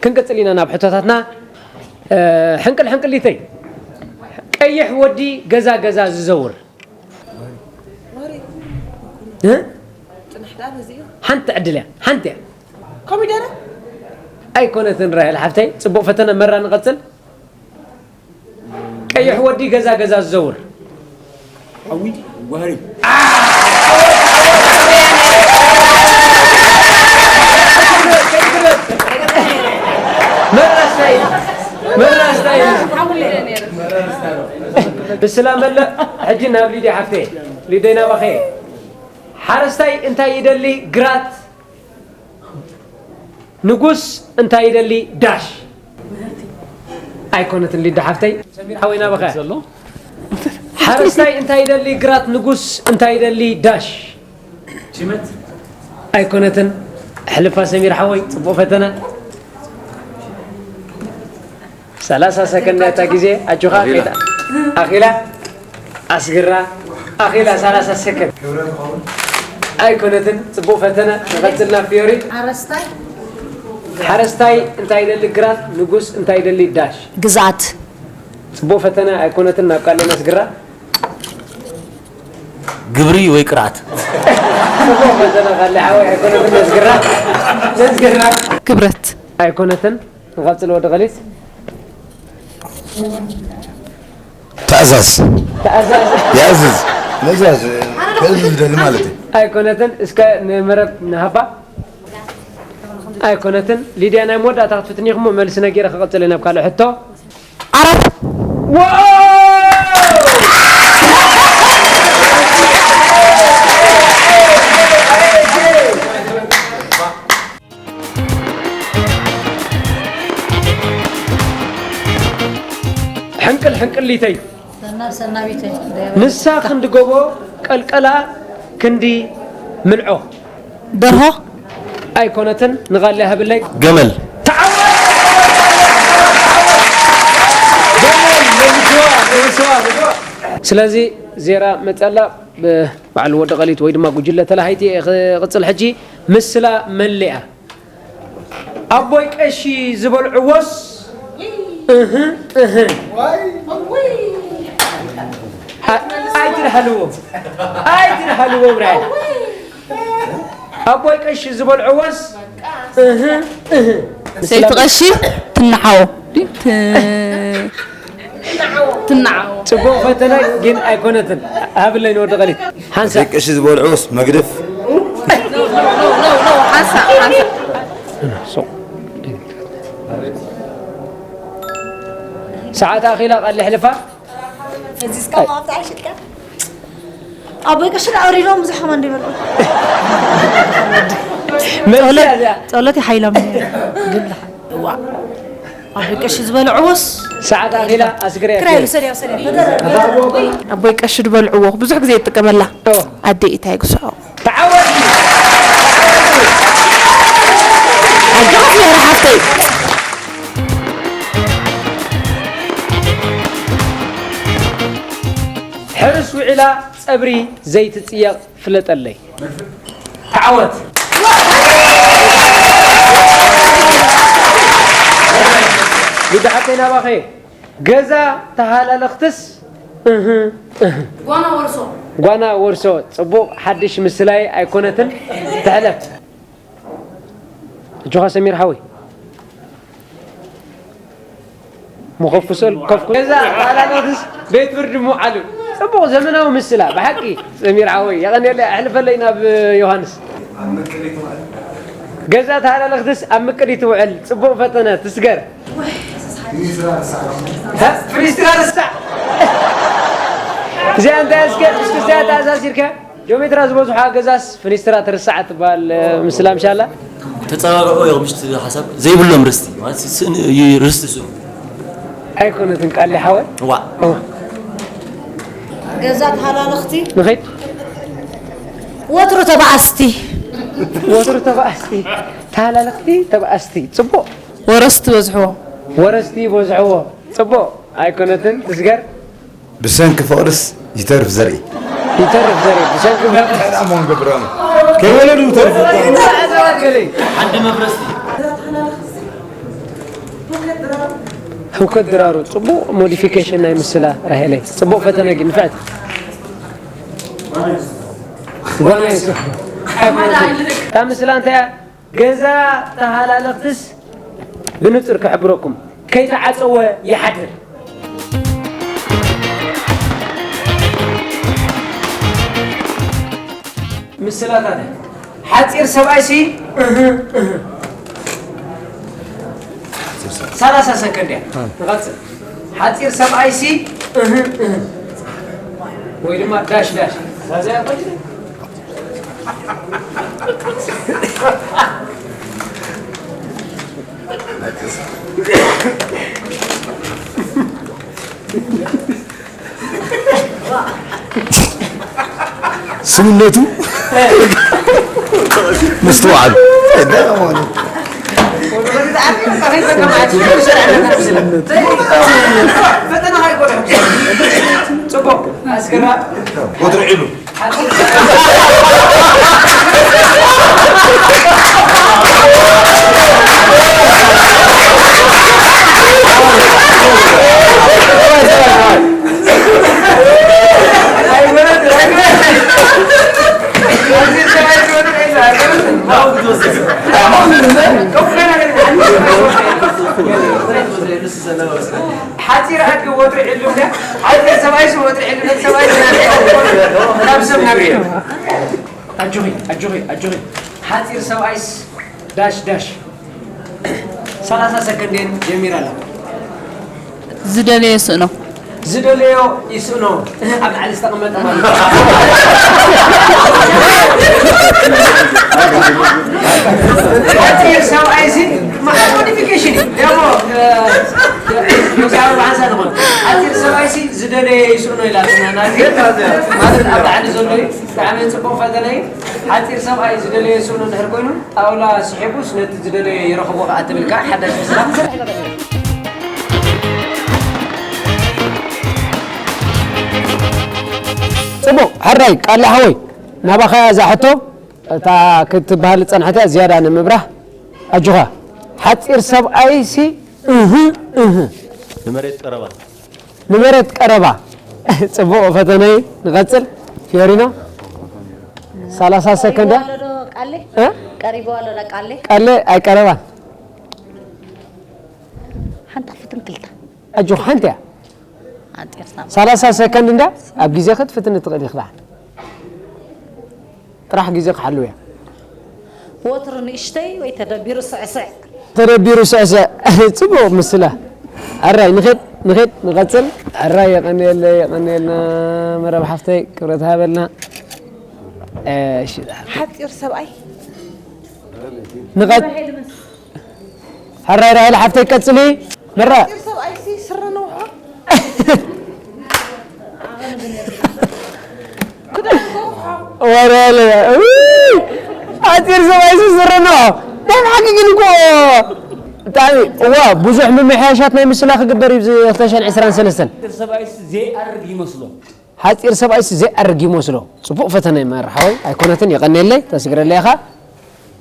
ክንቅጽል ኢና ናብ ሕቶታትና። እ፣ ሕንቅል ሕንቅሊተይ፣ ቀይሕ ወዲ ገዛ ገዛ ዝዘውር። እ? ሓንቲ ዕድል እያ፣ ሓንቲ እያ። ኮሚደረ? ኣይኮነትን ራሄል ሓፍተይ፣ ጽቡቕ ፈተነ መራ ንቐጽል። ቀይሕ ወዲ ገዛ ገዛ ዝዘውር። ሓዊ፣ ዋህሪ። መራስታይ፣ መራስታይ። ብስላ መለእ። ሕጂ ናብ ሊድያ ሓፍተይ። ሊድያ ናባኸ። ሓረስታይ እንታይ ይደሊ? ግራት። ንጉስ እንታይ ይደሊ? ዳሽ። ኣይኮነትን ሊዳ ሓፍተይ። ሰሚር ሓወይ ናባኸ። ዘሎ። ሓረስታይ እንታይ ይደሊ? ግራት። ንጉስ እንታይ ይደሊ? ዳሽ። ሽመት። ኣይኮነትን። ሕልፋ ሰሚር ሓወይ፣ ጽቡቕ ፈተነ። ሰላሳ ሰከንድ ናይታ ግዜ ኣጆኻ። ኣኺላ። ኣኺላ። ኣስግራ። ኣኺላ ሰላሳ ሰከንድ። ኣይኮነትን። ጽቡቕ ፈተነ። ንቐጽል ናብ ፊዮሪ። ሓረስታይ። ሓረስታይ እንታይ ይደሊ? ግራት። ንጉስ እንታይ ይደሊ? ዳሽ። ግዝኣት። ጽቡቕ ፈተነ። ኣይኮነትን። ናብ ካልእ ነስግራ። ግብሪ ወይ ቅርኣት? ጽቡቕ ፈተነ። ካልእ ሓወይ ኣይኮነትን። ነስግራ። ነስግራ። ክብረት። ኣይኮነትን። ንቐጽል ወዲ ቐሊት። ትእዛዝ። ትእዛዝ። ይእዝዝ። ምእዛዝ፣ ክእዝዝ ዝደሊ ማለት እዩ። ኣይኮነትን። እስከ ንመረብ ንሃባ። ኣይኮነትን። ሊድያ ናይ መወዳእታ ክትፍትኒ ኢኹም፣ መልሲ ነጊረ ክቐጽል እየ ናብ ካልእ ሕቶ። ዓራት። ዋው! ሕንቅል ሕንቅሊተይ። ሰናብ ሰናቢተይ። ንሳ ክንዲ ጎቦ ቀልቀላ ክንዲ ምልዖ። ደርሆ። ኣይኮነትን። ንቓል ሃብለይ። ገመል። ተዓወት! ገመል፣ መልስዋ፣ መልስዋ፣ መልስዋ። ስለዚ ዜራ መጸላ፣ ብ-፣ በዓል ወዲ ቀሊት ወይ ድማ ጉጅለ ተላሃይቲ እየ ክቕጽል። ሕጂ ምስላ መለያ። ኣቦይ ቀሺ ዝበልዕዎስ? እህ፣ እህ። አ-፣ ኣይትድሃልዎ። ኣይትድሃልዎ፣ ብራይ። ኣቦይ ቀሺ ዝበልዕዎስ? እህ፣ እህ። ሰይቲ ቀሺ ትንሓዎ። ት-፣ ትንዓዎ። ጽቡቕ ፈተነ ግን ኣይኮነትን። ሃብለይ ንወዲ ቀሊት። ሓንሳእ። ደቂ እሺ ዝበልዑስ መግደፍ። ኖ፣ ኖ፣ ኖ፣ ኖ፣ ሓንሳእ፣ ሓንሳእ። ሰዓት ኣኺላ ቃል ሕልፋ። ፈዚዝካ ማፍታ ሽጥካ። ኣቦይ ቀሺ ኣውሪዶም ብዙሕ ከማን ይበሉ። መልሲ ጸሎት፣ እያ። ጸሎት ይሓይሎም። ግብልኻ። እዋ። ኣቦይ ቀሺ ዝበልዕዎስ? ሰዓት ኣኺላ ኣስግርያ ክራይ ክብል። ሰድያ፣ ሰድያ። ኣቦይ ቀሺ ዝበልዕዎ ብዙሕ ግዜ ይጥቀመላ። ኦ። ኣደ ኢታይ ግስዖ። ተዓወቲ። ኣጆኺ ፊዮሪ ሓፍተይ። ሕርስ ውዒላ ጸብሪ ዘይትጽየቕ ፍለጠለይ። ተዓወት። ጉዳሓተይ ናባኸ። ገዛ ተሃላለኽትስ? እህ፣ እህ። ጓና ወርሶ። ጓና ወርሶ። ጽቡቕ ሓድሽ ምስላይ ኣይኮነትን። ትሕለፍ። እጆኻ ሰሚር ሓወይ። መኸፍኩሰል፣ ከፍኩ-፣ ገዛ ተሃላለኽትስ ቤት ፍርዲ ምውዓሉ። ጽቡቕ ዘመናዊ ምስላ፣ ብሓቂ ሰሚር ሓወይ። የቐንየለይ፣ ኣሕልፈለይ ናብ ዮሃንስ። ገዛ ተሃላለኽትስ ኣብ ምቅሊ ትውዕል። ጽቡቕ ፈተነ፣ ትስገር። ሀ? ፍሪስትራ ረሳዕ። እዚኣ እንታይ እስከ፣ እስከ እዚኣ ተኣዛዚርካ? ጂኦሜትራ ዝበዝሖ ገዛስ ፍኒስትራ ትርሳዕ ትበሃል፣ እ፣ ምስላ ምሻላ? ተጸባብዕዎ እዮም፣ ምሽቲ ሓሳብ ዘይብሎም ርስቲ፣ ማለት ስ-፣ ስ-፣ ይ-፣ ርስቲ ስኡ። ኣይኮነትን ቃል ሓወይ? ዋ። ኦ። ገዛ ተሃላለኽቲ። ንኸይድ? ወትሩ ተባኣስቲ። ወትሩ ተባኣስቲ። ተሃላለኽቲ ተባኣስቲ። ጽቡቕ። ወረስቲ በዝሕዎ። ወረስቲ በዝሕዎ። ጽቡቕ። ኣይኮነትን፣ ትስገር። ብሰንኪ ፍቕርስ ይተርፍ ዘርኢ። ይተርፍ ዘርኢ፣ ብሰንኪ ፍቕርስ። ሰላም ገብረም። ከይወለዱ ይተርፉ። ሓንቲ መፍረስቲ። ህውከት ድራሩ ጽቡቕ ሞዲፊኬሽን ናይ ምስላ ራሄለይ። ጽቡቕ ፈተነ ግን ንፍዕቲ። ጓና የሱ። እታ ምስላ እንታይ እያ? ገዛ ተሃላለኽትስ ብንጹር ክሕብረኩም፣ ከይተዓጸወ ይሓድር። ምስላታት ሓጺር ሰብኣይሲ እህ፣ እህ። ሰላሳ ሰከንድ እያ። ንቐጽል። ሓጺር ሰብኣይሲ እህ፣ እህ። ወይ ድማ ዳሽ፣ ዳሽ። ስምነቱ ምስትውዓል። ጽቡቕ ኣስገራ። ወትሩ ዒሉ። ሓፂር ኣድጊ ወጥሪ ዕሉ እንዳ ሓፂር ሰብኣይስ ወጥሪ ዕሉ ሰብ ሰብኣይ ናብ ሰብ ናብ ኢሉ ኣጆኺ ኣጆኺ ኣጆኺ ሓፂር ሰብኣይስ ዳሽ ዳሽ ሰላሳ ሰከንድ እየን ጀሚራ ኣላ። ዝደለዮ ስእኖ። ዝደለዮ ይስእኖ። እህ፣ ኣብ ላዕሊ ዝተቐመጠ ማለት እዩ። ሓፂር ሰብኣይ ሲ መዓት ሞዲፊኬሽን እዩ። ደሞ፣ እ፣ እ፣ እግዚኣብሔር ብሓንሳእ ዝኾነ። ሓፂር ሰብኣይ ሲ ዝደለዮ ይስእኖ ኢላትና። ናዚ ማለት ኣብ ላዕሊ ዘሎ እዩ። ብጣዕሚ ጽቡቕ ፈተነ እዩ። ሓጺር ሰብኣይ ዝደለዮ ስእኑ እንድሕር ኮይኑ፣ ጣውላ ስሒቡስ ነቲ ዝደለዮ ይረኽቦ ከኣ ትብል ከኣ ሓዳሽ ምስላ ክንሰርሕ ንኽእል ኢና። ጽቡቕ፣ ሕራይ ቃለ ሓወይ፣ ናባኻ እያ እዛ ሕቶ፣ እታ ክትበሃል ዝጸንሐት እያ ዝያዳ ንምብራህ። ኣጆኻ፣ ሓጺር ሰብኣይሲ፣ እህ፣ እህ። ንመሬት ቀረባ። ንመሬት ቀረባ። ጽቡቕ ፈተነ እዩ። ንቐጽል። ፊዮሪኖ፣ ሰላሳ ሰከንድ እያ። ቀሪቡ ኣሎ ዶ ቃሌ? እ? ቀሪቡ ኣሎ ዶ ቃሌ? ቃሌ ኣይቀረባን። ሓንቲ ክፍትን ክልተ። ኣጆኺ፣ ሓንቲ እያ። ኣንጤርሳ። ሰላሳ ሰከንድ እንዳ ኣብ ግዜ ክትፍትኒ ትኽእሊ ኢኺ። ጥራሕ ግዜ ክሓልው እያ። ወትሩ ንእሽተይ ወይ ተደቢሩ ስዕስዕ? ተደቢሩ ስዕስዕ። ጽቡቕ ምስላ። ኣራይ ንኸድ፣ ንኸድ፣ ንቐጽል። ኣራይ የቐንየለይ፣ የቐንየልና መረብ ሓፍተይ፣ ክብረት ሃበልና። እሺ። ሓፂር ሰብኣይ ንቐጽ-፣ ሕራይ ራሄል ሓፍተይ ቀጽሊ። መራ። ሓፂር ሰብኣይሲ ስረ ነውሖ። ክዳን ገውሖ። ወረለ። ሓፂር ሰብኣይሲ ስረ ነውሖ። ናይ ብሓቂ ግን እኮ ብጣዕሚ፣ እዋ፣ ብዙሕ ምምሕያሻት ናይ ምስላ ክግበር እዩ ኣብዚ ክልተ ሽሕን ዕስራን ሰለስተን። ሓፂር ሰብኣይሲ ዘይኣርግ ይመስሎ። ሓፂር ሰብኣይሲ ዘይኣርግ ይመስሎ። ጽቡቕ ፈተነ መርሓወይ። ኣይኮነትን፣ የቐንየለይ፣ ተስግረለይ ኢኻ።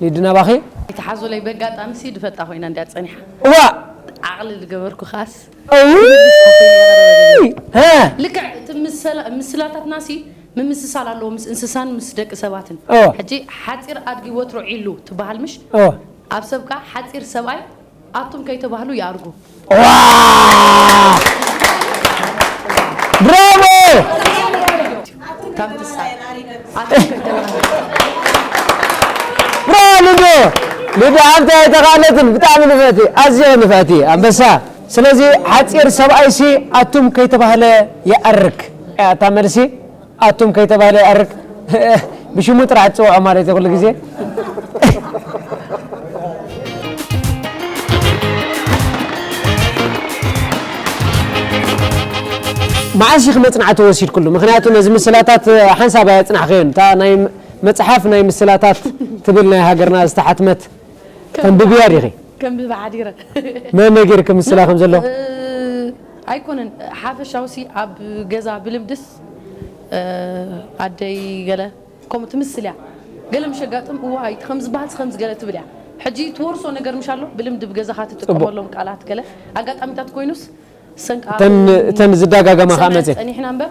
ሊዱ ናባኺ። ይትሓዞለይ በጋጣሚ ሲ ድፈጣ ኮይና እንድያ ጸኒሓ። እዋ! ዓቕሊ ዝገበርኩኻስ እውይ! ሀ! ልክዕ እቲ ምስላ- ምስላታትና ሲ ምምስሳል ኣለዎ ምስ እንስሳን ምስ ደቂ ሰባትን። ኦ። ሕጂ ሓፂር ኣድጊ ወትሩ ዒሉ ትበሃል ምሽ? ኦ። ኣብ ሰብ ከኣ ሓፂር ሰብኣይ ኣቱም ከይተባህሉ ይኣርጉ። ዋ! ብራቮ! ካብ ትሳ ኣቱም ከይተባህሉ ብራቮ ልዱ! ልዱ ሓፍቲ ኣይተኻእለትን፣ ብጣዕሚ ንፍዕቲ፣ ኣዝየ ንፍዕቲ፣ ኣንበሳ። ስለዚ ሓፂር ሰብኣይሲ ኣቱም ከይተባህለ ይኣርግ። እያ እታ መልሲ። ኣቱም ከይተባህለ ይኣርግ። ብሽሙ ጥራሕ ትፅውዖ ማለት እዩ ኩሉ ግዜ። መዓስ ኢኺ መፅናዕቲ ወሲድክሉ? ምኽንያቱ ነዚ ምስላታት ሓንሳብ ኣየፅናሕክዮን። እታ ናይ መፅሓፍ ናይ ምስላታት ትብል ናይ ሃገርና ዝተሓትመት ተንብብያ ዲኺ? ከንብብ ሓዲረ። መን ነጊርኪ ምስላ ከም ዘሎ? እ፣ ኣይኮነን፣ ሓፈሻውሲ ኣብ ገዛ ብልምድስ፣ እ፣ ኣደይ ገለ ከምኡ ትምስል እያ። ገለ ምሽ ኣጋጥም፣ እዋይ፣ ከምዚ በሃልሲ ከምዚ ገለ ትብል እያ። ሕጂ ትወርሶ ነገር ምሽ ኣሎ፣ ብልምዲ ብገዛኻ ትጥቀመሎም ቃላት ገለ ኣጋጣሚታት ኮይኑስ፣ ሰንቃ እተን ዝዳጋገማ ከዓ መፅን ፀኒሕና እምበር፣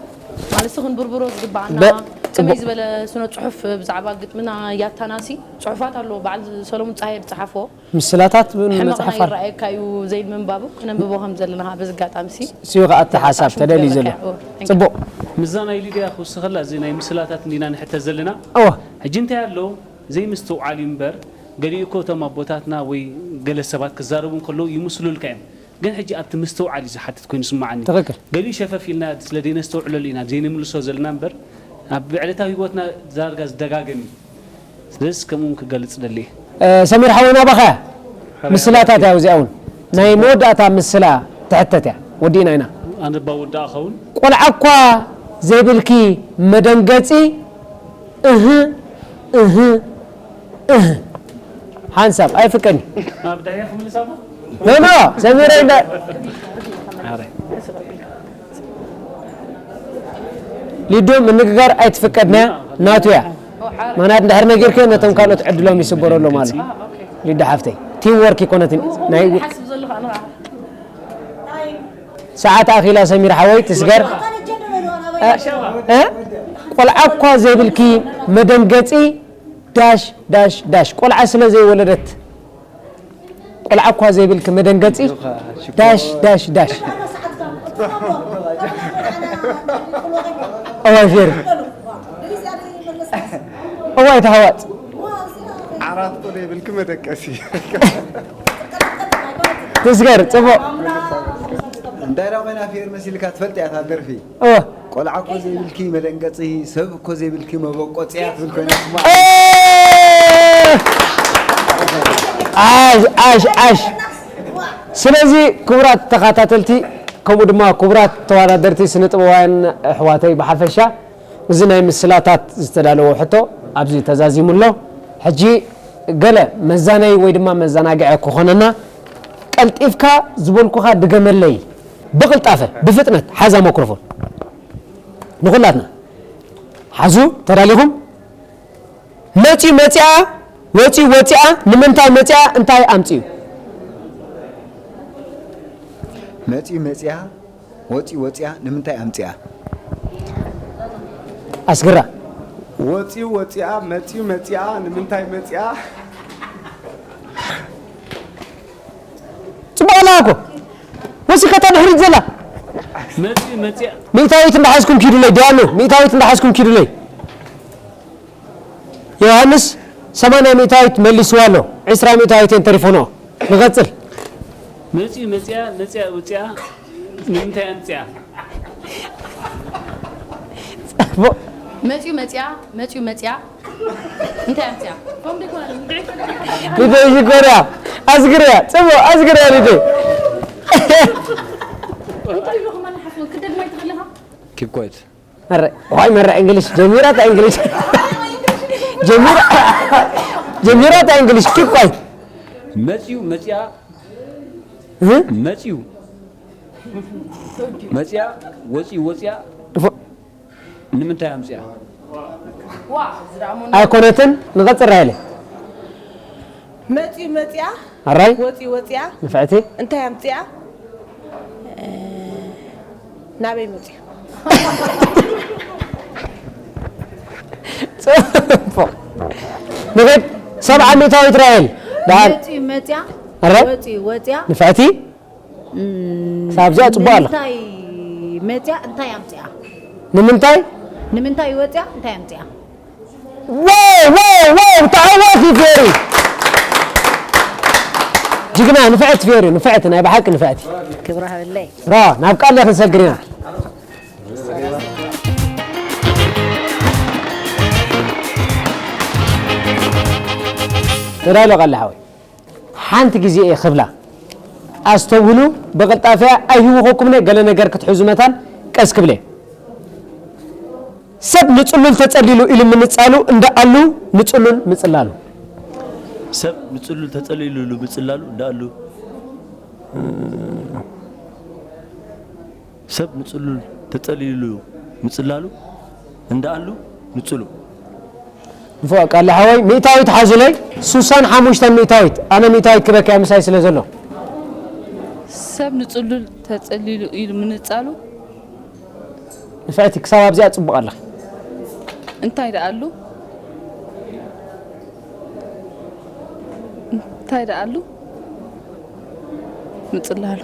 ማለት ክንብርብሮ ዝግባኣና በ- ከመይ ፅቡቅ። ዝበለ ስነ ፅሑፍ ብዛዕባ ግጥምና ያታናሲ ፅሑፋት ኣለዎ። በዓል ሰሎሙን ፀሃየ ዝፀሓፎ ምስላታት እውን ሕማቕና መፅሓፋ ይረኣየካ እዩ ዘይምንባቡ ክነንብቦ ከም ዘለና ከዓ በዚ ኣጋጣሚ ሲ ሲዩ ከዓ እቲ ሓሳብ ተደልዩ ዘሎ ኦ፣ thank you። ፅቡቅ ምዛ ናይ ሊድያ ክውስኸላ እዚ ናይ ምስላታት እንዲና ንሕተት ዘለና እወ ሕጂ እንታይ ኣሎ ዘይምስትውዓል እዩ እምበር ገሊኡ እኮ እቶም ኣቦታትና ወይ ገለ ሰባት ክዛረቡ እንከለዉ ይምስሉልካ እዮም ግን ሕጂ ኣብቲ ምስትውዓል እዩ ዝሓትት ኮይኑ ስማዓኒ ትኽክል። ገሊኡ ሸፈፍ ኢልና ስለ ዘይነስተውዕለሉ ኢና ዘይንምልሶ ዘለና እምበር ኣብ ዕለታዊ ህይወትና ዳርጋ ዝደጋገም እዩ ስለዚ ከምኡ ክገልፅ ደሊ ሰሚር ሓወይ ናባኻ ምስላታት እያ እዚኣ እውን ናይ መወዳእታ ምስላ ትሕተት እያ ወዲእና ኢና ኣነባ ወዳእ ኸውን ቆልዓ እኳ ዘይብልኪ መደንገፂ እህ እህ እህ ሓንሳብ ኣይፍቀኒ ኣብ ዳሕያ ክምልሳማ ኖ ኖ ሰሚረ እንዳ ሊዱ ምንግጋር ኣይትፍቀድና ናቱ እያ ምክንያት እንድሕር ነጊርክዮ ነቶም ካልኦት ዕድሎም ይስበረሎም ኣሎ ሊዱ ሓፍተይ ቲም ወርክ ይኮነትን ናይ ሓስብ ዘለኹ ኣነ ሰዓት ኣኺላ ሰሚር ሓወይ ትስገር እ? እ? ቆልዓ እኳ ዘይብልኪ መደንገፂ ዳሽ ዳሽ ዳሽ ቆልዓ ስለ ዘይወለደት ቆልዓ እኳ ዘይብልኪ መደንገፂ ዳሽ ዳሽ ዳሽ እዋይ ፌር እዋይ ተሃዋፅ ዓራት እኮ ዘይብልኪ መደቀሲ ትስገር ፅቡቅ እንታይ ዳ ኮይና ፌር መሲልካ ትፈልጥ እያ እታ ደርፊ እወ ቆልዓ እኮ ዘይብልኪ መደንገፂ ሰብ እኮ ዘይብልኪ መበቆፅያ ትብል ኮይና ትስማዕ እ! ዓሽ ዓሽ ዓሽ ስለዚ ክቡራት ተኸታተልቲ ከምኡ ድማ ክቡራት ተወዳደርቲ ስነ ጥበባውያን ኣሕዋተይ ብሓፈሻ እዚ ናይ ምስላታት ዝተዳለወ ሕቶ ኣብዚ ተዛዚሙ ኣሎ ሕጂ ገለ መዛነይ ወይ ድማ መዘናግዒ ክኾነና ቀልጢፍካ ዝበልኩኻ ድገመለይ ብቕልጣፈ ብፍጥነት ሓዛ ማይክሮፎን ንኹላትና ሓዙ ተዳሊኹም መፂኡ መፂኣ ወፂኡ ወፂኣ ንምንታይ መፂኣ እንታይ ኣምፂኡ መፂኡ መፂኣ ወፂኡ ወፂኣ ንምንታይ ኣምፂኣ ኣስግራ ወፂኡ ወፂኣ መፂኡ መፂኣ ንምንታይ መፂኣ ፅቡቅ ኣለካ እኮ ወሲኸታ ድሕሪት ዘላ መፂኡ መፂኣ ሚእታዊት እንዳሓዝኩም ኪዱለይ ዲያኑ ሚእታዊት እንዳሓዝኩም ኪዱለይ ዮሃንስ ሰማንያ ሚእታዊት መሊስዋ ኣሎ ዕስራ ሚእታዊት እየን ተሪፎንኦ ንቐፅል መፂኡ መፂኣ መፂኣ ውፅኣ ንምንታይ ኣምፅኣ መፂኡ መፅያ መፂኡ መፅያ እንታይ ኣምፅያ ከም ደይኮነ ሊደይ ሽኮርያ ኣስግርያ ፅቡቅ ኣስግርያ ሊደይ እንታይ ኢሉ ከማን ሓፍቶ ክደግማ ይትኽእልኻ Keep quiet. መረ ዋይ መረ እንግሊሽ ጀሚራታ እንግሊሽ ጀሚራ ጀሚራታ እንግሊሽ ኪኳይ መፅዩ መፅያ መፅዩ መፅያ ወፂኡ ወፅያ ንምንታይ ኣምፅያ ዋ ዝረኣሞ ኣይኮነትን ንቐፅል ራይለ መፂኡ መፅያ ኣራይ ወፂኡ ወፅያ ንፍዕቲ እንታይ ኣምፅያ ናበይ መፅዩ ፅቡቅ ንኽድ ሰብዓ ሚእታዊት ራይል ደሓን መፂኡ መፅያ ኣራይ ወፂኡ ወፅያ ንፍዕቲ ሳብዚኣ ፅቡቅ ኣሎ ንምንታይ መፅያ እንታይ ኣምፅያ ንምንታይ ንምንታይ ወፅያ እንታይ ኣምፅያ ዋው ዋው ዋው ተዓዋቲ ፌሪ ጅግና ንፍዕቲ ፌሪ ንፍዕቲ ናይ ብሓቂ ንፍዕቲ ክብሪ ሃበለይ ራ ናብ ቃል ክንሰግር ኢና ተዳሎ ቃል ሓወይ ሓንቲ ግዜ እየ ክብላ ኣስተብህሉ ብቕልጣፈያ ኣይህውኸኩምነ ገለ ነገር ክትሕዙ መታን ቀስ ክብለ ሰብ ንፅሉል ተፀሊሉ ኢሉ ምንፃሉ እንዳኣሉ ንፅሉል ምፅላሉ ሰብ ንፅሉል ተፀሊሉሉ ምፅላሉ እንዳኣሉ ሰብ ንፅሉል ተፀሊሉሉ ምፅላሉ እንዳኣሉ ንፅሉ ንፉዕ ቀሊ ሓወይ፣ ሚእታዊት ሓዙለይ፣ ሱሳን ሓሙሽተን ሚእታዊት። ኣነ ሚእታዊት ክበኪ ምሳይ ስለ ዘሎ። ሰብ ንጽሉል ተጸሊሉ ኢሉ ምንጻሉ። ንፍዕቲ ክሳብ ኣብዚኣ ጽቡቕ ኣለኺ። እንታይ ደኣሉ እንታይ ደኣሉ ምጽላሉ።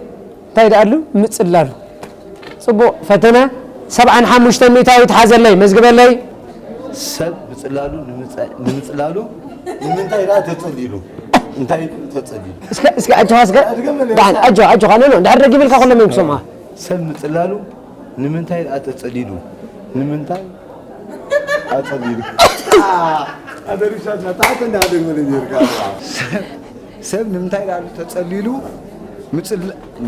እንታይ ደኣሉ ምጽላሉ። ጽቡቕ ፈተነ። ሰብዓን ሓሙሽተን ሚእታዊት ሓዘለይ፣ መዝግበለይ። ሰብ ምጽላሉ ንምጽ- ንምጽላሉ ንምንታይ ደኣ ተጸሊሉ? እንታይ ተጸሊሉ? እስከ እስከ ኣጆኻ እስከ ድሓን ኣጆኻ ኣጆኻ ኖ ኖ ድሓር ደጊም ኢልካ ኩሎም እዮም ክሰምዑ። ሰብ ምጽላሉ ንምንታይ ደኣ ተጸሊሉ? ንምንታይ ኣጸሊሉ? ኣደሪሻ ታሕተ እንዳደግመለ ነርካ። ሰብ ንምንታይ ደኣ ተጸሊሉ? ምጽል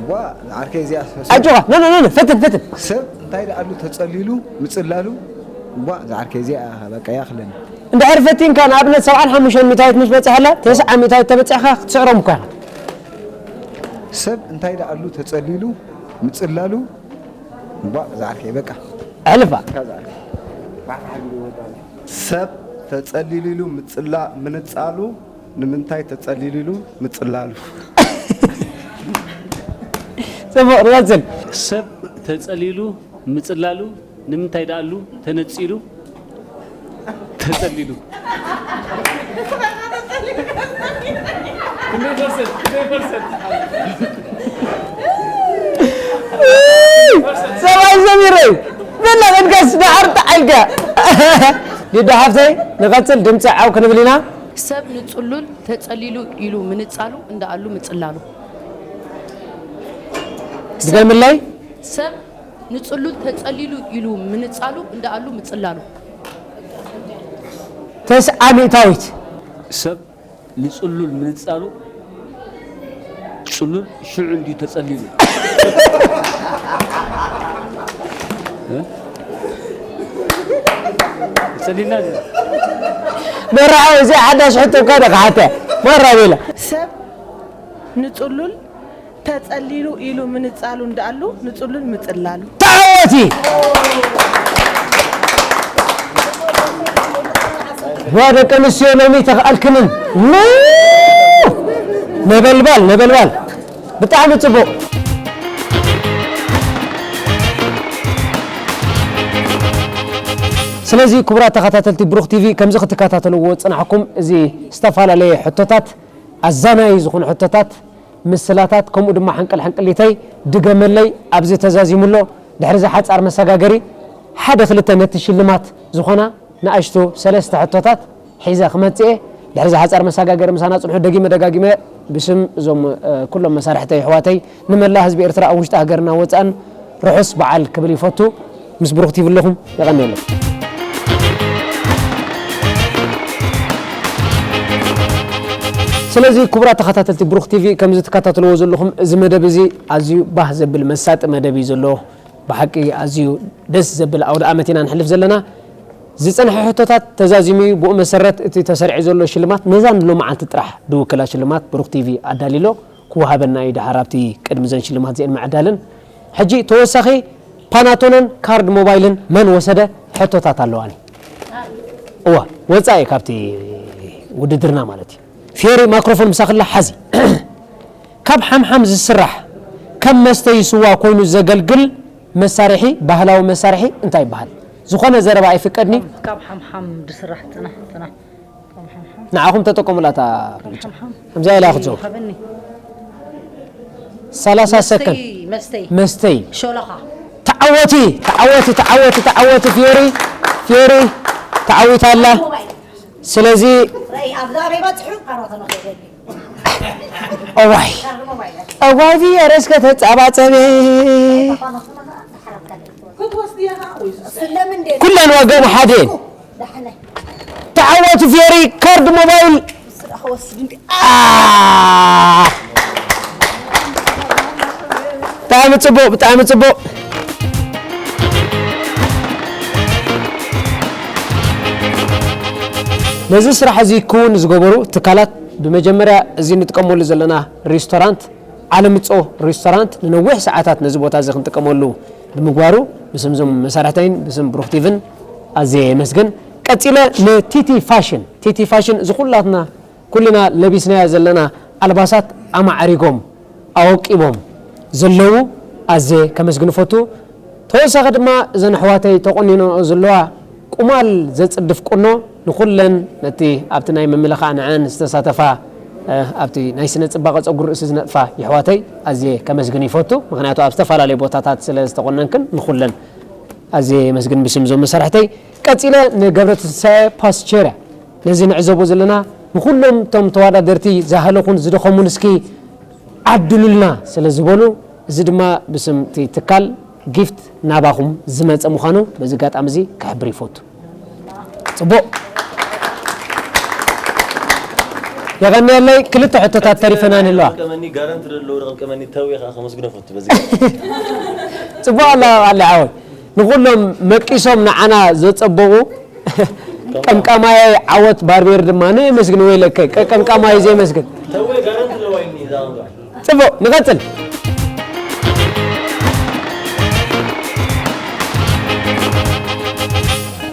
ዋ ዓርከይ እዚኣ ኣጆኻ ኖ ኖ ኖ ፈትን ፈትን። ሰብ እንታይ ደኣ ተጸሊሉ? ምጽላሉ ዋ ዓርከይ እዚኣ በቃ ያኽለኒ። እንድሕር ፈቲንካ ንኣብነት ሰብዓን ሓሙሽተን ሚእታዊት ምስ በጻሕላ ተስዓ ሚእታዊት ተበጺሕካ ክትስዕሮም እኳ ኢኻ። ሰብ እንታይ ደኣሉ ተጸሊሉ ምጽላሉ እባ ዝዓርከይ በቃ ኣሕልፋ። ሰብ ተጸሊሉ ኢሉ ምጽላ ምንጻሉ ንምንታይ ተጸሊሉ ኢሉ ምጽላሉ። ጽቡቕ ንቐጽል። ሰብ ተጸሊሉ ምጽላሉ ንምንታይ ደኣሉ ተነጺሉ ተጸሊሉ። ሰብኣይ ዘሚረይ በላ መንገስ ደሓር ተዓልጋ። ሊዳ ሓፍተይ ንቐጽል ድምፂ ዓው ክንብል ኢና። ሰብ ንጽሉል ተጸሊሉ ኢሉ ምንጻሉ እንዳኣሉ ምጽላሉ። ድገምለይ። ሰብ ንጽሉል ተጸሊሉ ኢሉ ምንጻሉ እንዳኣሉ ምጽላሉ። ተስዓ ሚእታዊት። ሰብ ንጽሉል ምንጻሉ ጽሉል ሽዑ እንድዩ ተጸሊሉ። እ? ጸሊልና መርዓ እዚ ሓዳሽ ሕቶ እኳ ዶ ክሓተ መራ ቤላ። ሰብ ንጽሉል ተጸሊሉ ኢሉ ምንጻሉ እንዳኣሉ ንጽሉል ምጽላሉ። ተዓወቲ። ዋ ደቂ ኣንስትዮ ሎሚ ተኽኣልክንን። ው! ነበልባል ነበልባል። ብጣዕሚ ጽቡቕ። ስለዚ ክቡራት ተኸታተልቲ ብሩኽ ቲቪ ከምዚ ክትከታተልዎ ዝጸናሕኩም እዚ ዝተፈላለየ ሕቶታት ኣዛናዪ ዝኾኑ ሕቶታት ምስላታት ከምኡ ድማ ሕንቅል ሕንቅሊተይ ድገመለይ ኣብዚ ተዛዚሙ ኣሎ። ድሕሪ እዚ ሓጻር መሰጋገሪ ሓደ ክልተ ነቲ ሽልማት ዝኾና ንኣሽቱ ሰለስተ ሕቶታት ሒዘ ክመጽእ እየ። ድሕሪ እዚ ሓጻር መሰጋገሪ ምሳና ጽንሑ። ደጊመ ደጋጊመ ብስም እዞም ኩሎም መሳርሕተይ ኣሕዋተይ ንመላእ ህዝቢ ኤርትራ ኣብ ውሽጢ ሃገርና ወጻእን ርሑስ በዓል ክብል ይፈቱ። ምስ ብሩኽ ቲቪ ኣለኹም። የቐንየለይ። ስለዚ ክቡራት ተኸታተልቲ ብሩኽ ቲቪ ከምዚ ትከታተልዎ ዘለኹም እዚ መደብ እዚ ኣዝዩ ባህ ዘብል መሳጢ መደብ እዩ ዘለዎ። ብሓቂ ኣዝዩ ደስ ዘብል ኣውደ ኣመት ኢና ንሕልፍ ዘለና። ዝጸንሐ ሕቶታት ተዛዚሙ እዩ። ብኡ መሰረት እቲ ተሰሪዑ ዘሎ ሽልማት ነዛ ንሎመዓልቲ ጥራሕ ድውክላ ሽልማት ብሩኽ ቲቪ ኣዳልዩ ኣሎ። ክወሃበና እዩ ደሓር ኣብቲ ቅድሚ ዘን ሽልማት እዚአን ምዕዳለን። ሕጂ ተወሳኺ ፓናቶነን ካርድ ሞባይልን መን ወሰደ? ሕቶታት ኣለዋኒ። እዋ ወፃኢ ካብቲ ውድድርና ማለት እዩ። ፊዮሪ ማይክሮፎን ምሳኽላ ሓዚ። ካብ ሓምሓም ዝስራሕ ከም መስተይ ስዋ ኮይኑ ዘገልግል መሳርሒ ባህላዊ መሳርሒ እንታይ ይበሃል? ዝኾነ ዘረባ ኣይፍቀድኒ። ካብ ሓምሓም ዝስራሕ ጽናሕ ጽናሕ። ንዓኹም ተጠቀሙላ እታ ከምዚኣ ኢላ ክትዘው ሃበኒ። ሰላሳ ሰከንድ መስተይ መስተይ ሾለኻ ተዓወቲ ተዓወቲ ተዓወቲ ተዓወቲ ፊዮሪ ፊዮሪ ተዓዊታ ኣላ። ስለዚ ራእይ ኣብዛ ኣበይ በፅሑ ኣሮተ ንኽእል እዋይ እዋይ ፊዮሪ እስከ ተጻባጸቢ ኩለን ወገን ሓደ ተዓወቱ ፊዮሪ ካርድ ሞባይል። ብጣዕሚ ፅቡቅ ብጣዕሚ ፅቡቅ። ነዚ ስራሕ እዚ ክውን ዝገበሩ ትካላት ብመጀመርያ እዚ ንጥቀመሉ ዘለና ሬስቶራንት ዓለምጾ ሬስቶራንት ንነዊሕ ሰዓታት ነዚ ቦታ እዚ ክንጥቀመሉ ብምግባሩ ብስም እዞም መሳርሕተይን ብስም ብሩኽ ቲቪን ኣዝየ የመስግን። ቀጺለ ንቲቲ ፋሽን፣ ቲቲ ፋሽን እዚ ኩላትና ኩልና ለቢስናዮ ዘለና ኣልባሳት ኣማዕሪጎም ኣወቂቦም ዘለዉ ኣዜ ከመስግን እፈቱ። ተወሳኺ ድማ እዘን ኣሕዋተይ ተቆኒነኦ ዘለዋ ቁማል ዘጽድፍ ቁኖ ንኹለን ነቲ ኣብቲ ናይ ምምልኻዕ ንዐን ዝተሳተፋ፣ እ፣ ኣብቲ ናይ ስነ ጽባቐ ጸጉሪ ርእሲ ዝነጥፋ የሕዋተይ ኣዜ ከመስግን ይፈቱ። ምኽንያቱ ኣብ ዝተፈላለዩ ቦታታት ስለ ዝተቆነንክን ንኹለን ኣዜ የመስግን ብስም እዞም መሳርሕተይ። ቀጺለ ንገብረ ትንሳኤ ፓስቸርያ ነዚ ንዕዘቦ ዘለና ንኹሎም እቶም ተወዳደርቲ ዝሃለኹን ዝደኸሙን እስኪ ዓድሉልና ስለ ዝበሉ፣ እዚ ድማ ብስም እቲ ትካል ጊፍት ናባኹም ዝመጸ ምዃኑ በዚ ኣጋጣሚ እዚ ክሕብር ይፈቱ። ጽቡቕ። የቐንየለይ። ክልተ ሕቶታት ተሪፈናኒ ኣለዋ። ቀመኒ ጋረንቲ ዘለዎ ቀመኒ ተው ኢኻ ከመስግኖ ፈቱ በዚ። ጽቡቕ ኣላ ኣለ ዓወት። ንኹሎም መቂሶም ንዓና ዘጸበቑ ቀምቃማይ ዓወት ባርቤር ድማ ነየመስግን ወይለከ ቀ-፣ ቀምቃማይ ዘየመስግን። ተው ጋረንቲ ኣለዋ ኢልኒ እዛ። ጽቡቕ፣ ንቐጽል።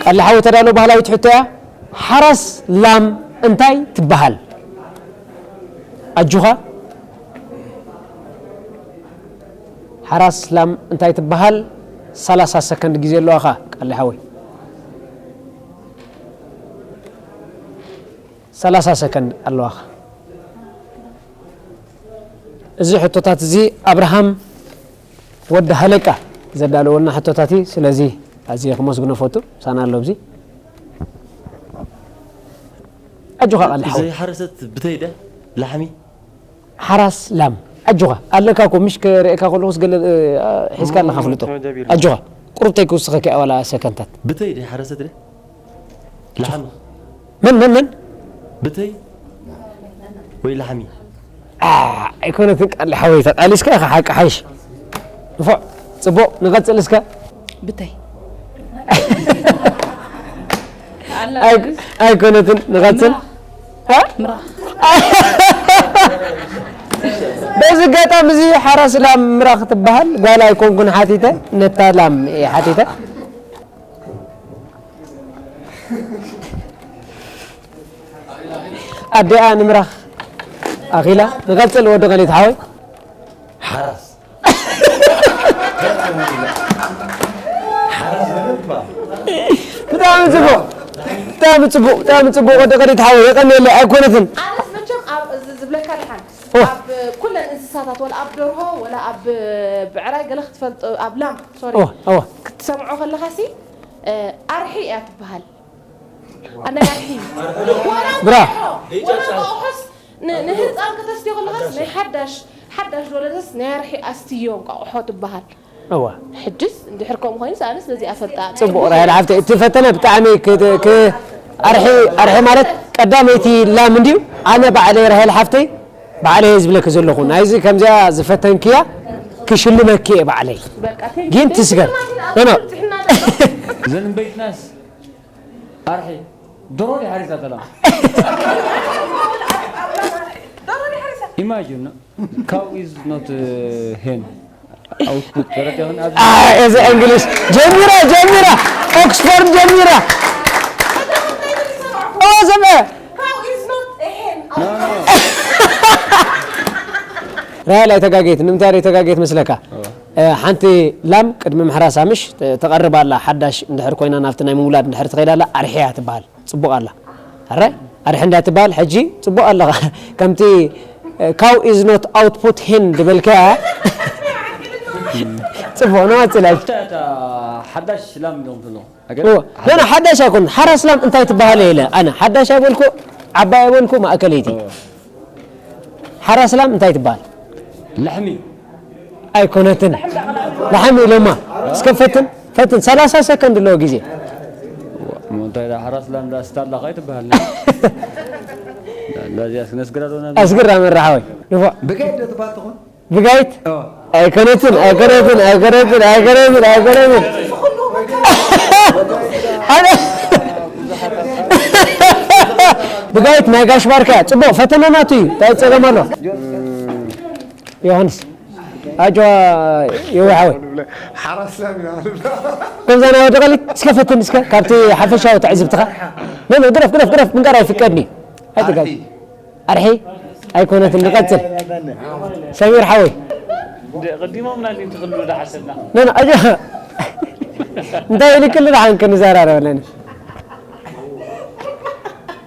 ቃል ሓወ ተዳሎ ባህላዊት ሕቶ እያ። ሓራስ ላም እንታይ ትበሃል? ኣጁኻ። ሓራስ ላም እንታይ ትበሃል? ሰላሳ ሰከንድ ግዜ ኣለዋኻ፣ ቃል ሓወይ። ሰላሳ ሰከንድ ኣለዋኻ። እዚ ሕቶታት እዚ ኣብርሃም ወዲ ሃለቃ ዘዳለወልና ሕቶታት እዩ። ስለዚ ኣዝየ ክመስግኖ ፈቱ። ሳና ኣሎ ኣብዚ። ኣጆኻ ቃል ሓወይ። ዘይሓረሰት ብተይ ድያ? ላሕሚ? ሓራስ ላም። ኣጆኻ ኣለካ እኮ፣ ምሽ ክርእየካ ከለኹስ ገለ፣ እ፣ ሒዝካ ኣለኻ ፍልጦ። ኣጆኻ። ቁሩብ ተይክውስኸካ እያ ዋላ ሰከንታት። ብተይ ድያ ሓረሰት ድያ? ላሕሚ። መን፣ መን፣ መን? ብተይ ወይ ላሕሚ? ኣ፣ ኣይኮነትን ቃል ሓወይ፣ ተቃሊስካ ኢኻ ሓቂ ሓይሽ። ንፉዕ፣ ጽቡቕ፣ ንቐጽል እስከ። ብተይ። ኣይ-፣ ኣይኮነትን፣ ንቐጽል። ምራኽ። እ? ምራኽ። በዚ ኣጋጣሚ እዚ ሓራስ ላም ምራኽ ትበሃል ጓል ኣይኮንኩን ሓቲተ፣ ነታ ላም እየ ሓቲተ። ኣዲኣ ንምራኽ ኣኺላ። ንቐጽል ወዲ ቀሊት ሓወይ። ሓራስ። ሓራስ ማለት እባ። ብጣዕሚ ጽቡቕ። ብጣዕሚ ጽቡቕ። ብጣዕሚ ጽቡቕ ወዲ ቀሊት ሓወይ። የቐንየለይ። ኣይኮነትን። ኣነስ መቸም ኣብ እዚ ዝብለካ ድሓን ኦ። ኣብ ኩለን እንስሳታት ወላ ኣብ ደርሆ ወላ ኣብ ብዕራይ ገለ ክትፈልጦ ኣብ ላም ሶሪ ኦ፣ ኦ። ክትሰምዖ ከለኻሲ፣ እ፣ ኣርሒ እያ ትበሃል። ኣነጋርሒ። ብራ። ወላ እንቋቑሖስ ን-፣ ንህፃን ከተስትዮ ከለኻስ ናይ ሓዳሽ፣ ሓዳሽ ዝወለደስ ናይ ኣርሒ ኣስትዮ እንቋቑሖ ትበሃል። እዋ። ሕጅስ እንድሕር ከምኡ ኮይኑ ኣነስ በዚኣ ፈልጣ። ጽቡቕ ራሄል ሓፍተይ፣ እቲ ፈተነ ብጣዕሚ ክ-፣ ክ-፣ ኣርሒ፣ ኣርሒ ማለት ቀዳመይቲ ላም እንድዩ። ኣነ ባዕለይ ራሄል ሓፍተይ፣ ባዕለይ እየ ዝብለኪ ዘለኹ። ናይዚ ከምዚኣ ዝፈተንክያ ክሽልመኪ እየ ባዕለይ። በቃ፣ thank you። ግን ትስገር። Thank you። ኖ፣ ኖ። ጥዕና። ዘንበይትናስ ኣርሒ ዶሮ ድያ ሓሪሳ ተላ? Imagine, cow is not, uh, hen. ኣውትፑት ተረዲእኽን ኣብዚ ኣ፣ እዚ እንግሊሽ ጀሚራ፣ ጀሚራ፣ ኦክስፎርድ ጀሚራ። ኦ፣ ዘመ-፣ Cow is not a hen. No, no. ራሄል ኣይተጋገየት፣ ንምንታይ ኣይተጋገየት መስለካ? እዋ። እ፣ ሓንቲ ላም ቅድሚ ምሕራሳ ምሽ ተ-፣ ተቐርብ ኣላ፣ ሓዳሽ እንድሕር ኮይና ናብቲ ናይ ምውላድ እንድሕር ትኸይድ ኣላ፣ ኣርሕያ ትበሃል። ጽቡቕ ኣላ። ኣረ፣ ኣርሒ እንዳ ትበሃል፣ ሕጂ ጽቡቕ ኣለኻ። ከምቲ፣ እ፣ cow is not output hen ዝበልካያ። ጽቡቕ፣ ንቐጽል። እታ፣ እታ ሓዳሽ ላም ዶ ትብሎ? ኣገ-፣ እዎ። ሓዳሽ። ገና ሓዳሽ ኣይኮን። ሓራስ ላም እንታይ ትበሃል ኢለ። ኣነ ሓዳሽ ኣይበልኩ፣ ዓባይ ኣይበልኩ፣ ማእከለይቲ። እዎ። ሓራስ ላም እንታይ ትበሃል? ላሕሚ። ኣይኮነትን። ላሕሚ ኢሎማ። እስከ ፈትን፣ ፈትን። ሰላሳ ሰከንድ ኣለዎ ግዜ። እሞ እንታይ ደኣ ሓራስ ላም ደኣ ስታላ ኸኣ ኣይትበሃል። እንዳ እዚኣስ ክነስግራ ዶ ናብ ኣስግራ መራሓወይ። ንፉዕ። ብጋይት ዶ ትበሃል ትኾን? ብጋይት? እዎ። ኣይኮነትን፣ ኣይኮነትን፣ ኣይኮነትን፣ ኣይኮነትን፣ ኣይኮነትን። ኣነ ብጋይት ናይ ጋሽ ባርካ እያ። ጽቡቕ ፈተነ ናቱ እዩ። እንታይ ጸገም ኣሎ? ዮሃንስ። ኣጆ የውሓወይ። ሓራስ ላም ኢና ንብላ። ከምዛ ናይ ወዲ ቀሊት እስከ ፈትን እስከ ካብቲ ሓፈሻዊ ትዕዝብትኻ። ኖ፣ ኖ፣ ግረፍ፣ ግረፍ፣ ግረፍ፣ ምንጋር ኣይፍቀድን እዩ። ኣይትጋዝ። ኣርሒ ኣይኮነትን፣ ንቐጽል። ሰሚር ሓወይ። ቀዲሞምና እንዲ ትኽሉ ደሓሰብና። ኖ፣ ኖ፣ ኣጆ። እንታይ ኢልክሉ ደሓን ክንዘራረበለን።